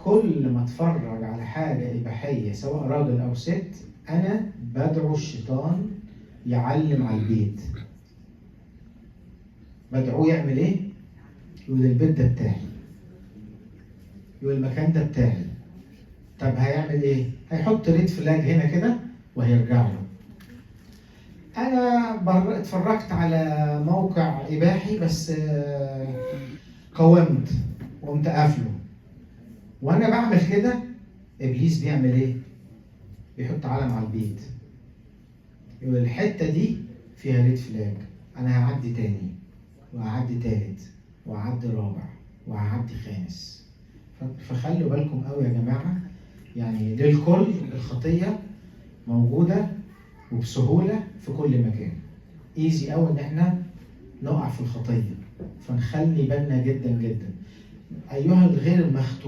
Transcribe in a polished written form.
كل ما اتفرج على حاجة إباحية سواء راجل أو ست، أنا بدعو الشيطان يعلم على البيت. بدعوة يعمل إيه؟ يقول البيت ده بتاعي، يقول المكان ده بتاعي. طب هيعمل إيه؟ هيحط red flag هنا كده وهيرجع له. أنا اتفرجت على موقع إباحي بس قاومت وقمت قافله. وأنا بعمل كده إبليس بيعمل إيه؟ بيحط علم على البيت، يقول الحتة دي فيها red flag، أنا هعدي تاني وهعدي تالت وهعدي رابع وهعدي خامس. فخلوا بالكم قوي يا جماعة، يعني للكل الخطية موجودة وبسهولة في كل مكان. easy قوي إن إحنا نقع في الخطية، فنخلي بالنا جدا جدا. أيها الغير مختوم